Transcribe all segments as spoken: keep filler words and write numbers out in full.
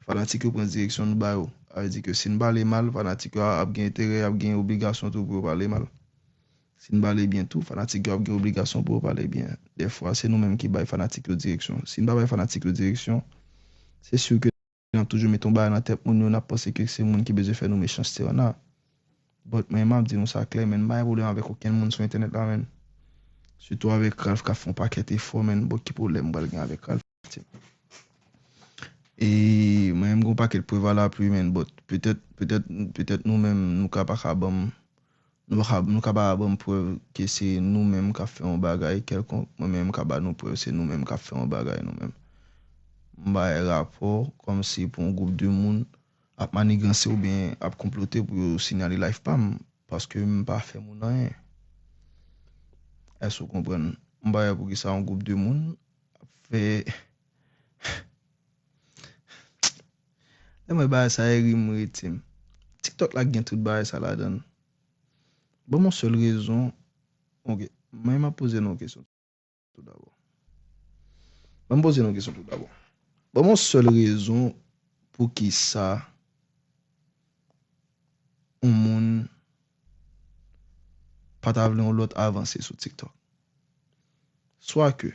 fanatik yo pran direksyon nou ba yo. Sa vle di ke si n pale mal, fanatik yo ap gen enterè, y ap gen obligasyon tou pou yo pale mal. Si n pale byen tou, fanatik yo ap gen obligasyon pou yo pale byen. Dèfwa, se nou menm ki bay fanatik yo direksyon. Si n pa bay fanatik yo direksyon, se si ke n ap toujou mete yon bagay nan tèt moun yo, n ap panse ke se moun ki bezwen fè nou mechanste an a. But mwen, m ap di nou sa klè, menn, m pa gen pwoblèm avèk okenn moun sou entènèt la, menn. Sitou avèk Ralph k ap fè yon pakèt efò, menn. Bon, ki pwoblèm m pral gen avèk Ralph? E mwen menm, m gen yon pakèt prèv a lapli, menn, but petèt, petèt, petèt nou menm, nou ka pa ka ban m, nou pa ka, nou ka pa ban m prèv ke se nou menm k ap fè yon bagay kèlkonk, mwen menm, m ka ba nou prèv se nou menm k ap fè yon bagay, nou menm. M bay rapò kòmsi pou yon gwoup de moun ap maniganse oubyen ap konplote pou yo sinyale live pa m, paske m pa fè moun anyen. Èske w konprann? M pa wè poukisa yon gwoup de moun ap fè. Lè m wè bagay sa, e ri m rete m. TikTok la gen tout bagay sa ladan l. Ban m yon sèl rezon. Ok, mwen, m ap poze nou yon kesyon tou dabò. Ban m poze nou yon kesyon tou dabò. Ban m yon sèl rezon poukisa yon moun pa ta vle yon lòt avanse sou TikTok. Swa ke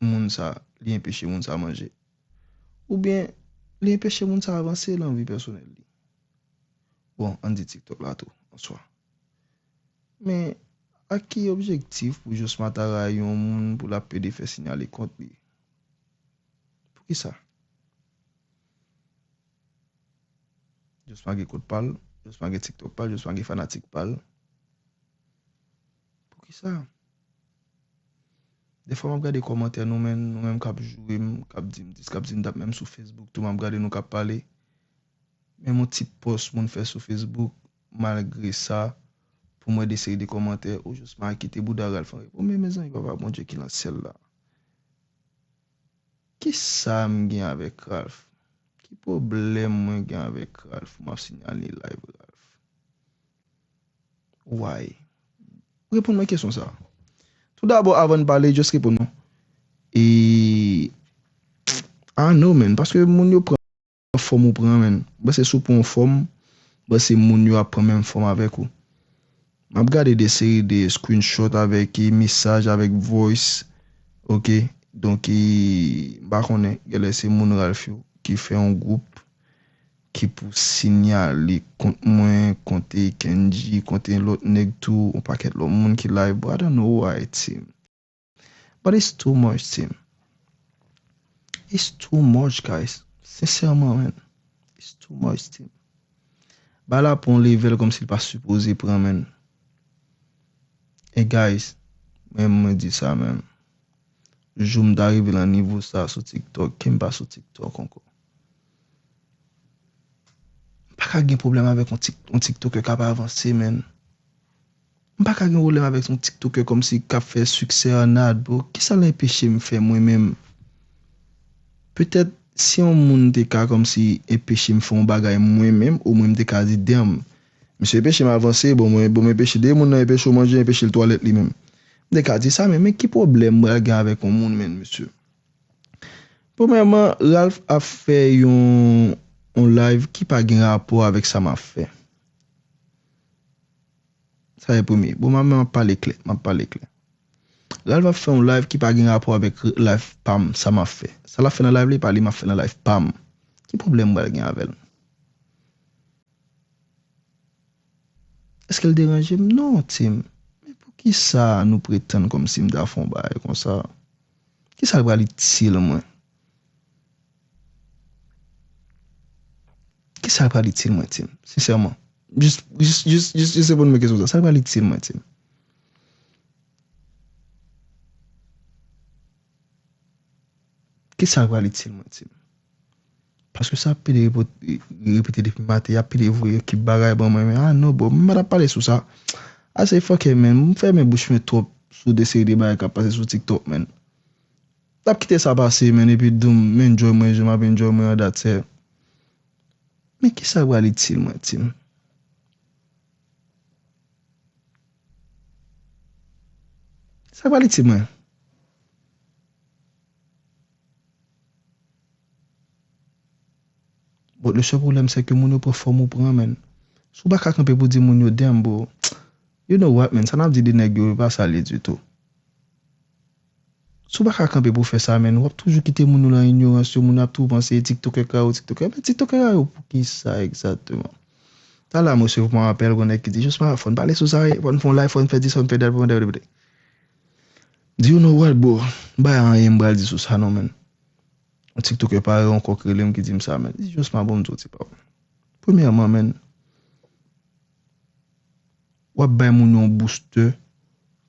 moun sa, li enpeche moun sa manje, oubyen li enpeche moun sa avanse nan vi pèsonèl li. Bon, ann di TikTok la tou, an swa. Men, ak ki objektif pou Josma ta rayi yon moun pou l ap pede fè sinyale kont li? Poukisa? Josma gen kont pa l, Josma gen TikTok pa l, Josma gen fanatik pa l. Poukisa? Defwa m ap gade kòmantè nou menm, nou menm k ap joure m, k ap di m dis, k ap di m dat, menm sou Facebook tou, m ap gade nou k ap pale. Menm yon ti pòs moun fè sou Facebook, malgre sa, pou m wè de seri de kòmantè, ou jis ma kite bouda Ralph an repo. Men mezanmi, papa Bondye ki nan syèl la. Kisa m gen avèk Ralph? Ki pwoblèm mwen gen avèk Ralph? M ap sinyale live Ralph. Why? Reponn mwen kesyon sa. Tou dabò, avan n pale, just reponn mwen. E, I don't know, man, paske moun yo pran fòm ou pran, man. Bon, se si w pran yon fòm, bon, se moun yo ap pran menm fòm avèk ou. M ap gade de seri de screenshot avèk, e, mesaj, avèk voice, ok? Donk, e, m pa konnen, genlè se moun Ralph yo ki fè yon gwoup ki pou sinyale kont mwen, kont Kendji, kont lòt nèg tou, yon pakèt lòt moun ki live, but I don't know why, team. But it's too much, team. It's too much, guys. Sensèman, man. It's too much, team. Bagay la pran yon level kòmsi l pa sipoze pran, man. E guys, mwen, mwen di sa menm. Jou m ta rive nan nivo sa sou TikTok, ke m pa sou TikTok ankò. M pa ka gen pwoblèm avèk yon tik-, yon TikToker k ap avanse, man. M pa ka gen pwoblèm avèk yon TikToker kòmsi k ap fè siksè an ad, bro. Kisa l enpeche m fè mwen menm? Petèt, si yon moun te ka kòmsi enpeche m fè yon bagay mwen menm, omwen m te ka di, damn, misye enpeche m avanse, bon, mwen, bon, mwen enpeche de moun nan, enpeche w manje, enpeche l twalèt li menm. M te ka di sa, men, men ki pwoblèm m pral gen avèk yon moun, menm, mesye? Premyèman, Ralph ap fè yon, yon live ki pa gen rapò avèk sa m ap fè. Sa e premye. Bon, m ap, m ap pale klè, m ap pale klè. Ralph ap fè yon live ki pa gen rapò avèk live pa m, sa m ap fè. Sa l ap fè nan live li, pa li m ap fè nan live pa m. Ki pwoblèm m pral gen avè l? Èske l deranje m? Non, team. Men poukisa nou pretann kòmsi m ta fè yon bagay konsa? Kisa l pral itil mwen? Kisa l pral itil mwen, team? Sensèman. Jis, jis, jis, jis, jis reponn mwen kesyon sa. Sa l pral itil mwen, team? Kisa l pral itil mwen, team? Paske sa ap pede repo-, repete depi maten, y ap pede voye ekip bagay ban mwen, men, ah, non, bro, m pa t ap pale sou sa. Ase fòkè, men, m fèmen bouch mwen twòp sou de seri de bagay k ap pase sou TikTok, men. N ap kite sa pase, men, epi di m, m enjoy mwen, jan m ap enjoy mwen an, that's it. Men kisa l pral itil mwen, team? Sa pral itil mwen? But le seul problème, c'est que moun yo pran fòm ou pran, man. Si w pa ka kanpe pou di moun yo, damn, bro. You know what, man? Sa n ap di de nèg yo, yo pa sa l ye ditou. Si w pa ka kanpe pou fè sa, man, w ap toujou kite moun yo lan inyorans yo, moun yo ap toujou panse tiktokè ka yo, tiktokè. Men tiktokè ka yo, pou ki sa egzakteman? Talè a, m resevwa yon apèl, gon nèg ki di, Josma, fò n pale sou sa, fò n fè yon live, fò n fè dis, fò n fè dat, fò n fè dat. Di, you know what, bro? M pa gen anyen m pral di sou sa, non, man. Yon tiktokè parèy ankò k rele m ki di m sa, man. Di, Josma, bon, m di w ti pa. Premyèman, man, w ap bay moun yon booster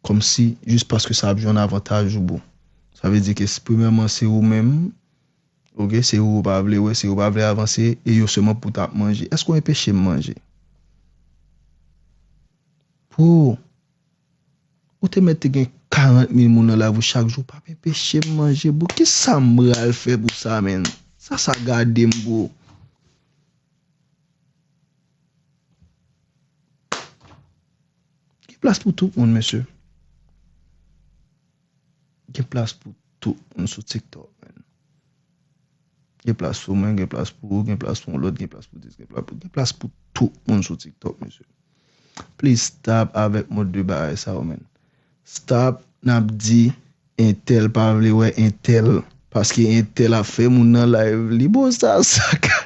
kòmsi jis paske sa ap jwenn avantaj ou, bro. Sa vle di ke premyèman se ou menm, oke, se ou ou pa vle wè, se ou pa vle avanse, e yo sèlman pou t ap manje. Èske w enpeche m manje? Bro, ou te mèt te gen karant mil moun nan live ou chak jou, pa enpeche m manje, bro. Kisa m pral fè pou sa, man? Sa, sa gade m, bro. Gen plas pou tout moun, mesye. Gen plas pou tout moun sou TikTok, man. Gen plas pou mwen, gen plas pou ou, gen plas pou yon lòt, gen plas pou dis, gen plas pou, gen plas pou tout moun sou TikTok, mesye. Please stop avèk mòd de bagay sa yo, man. Stop n ap di entèl pa vle wè entèl. Paske entèl ap fè moun nan live li. Bon, sa, sa ka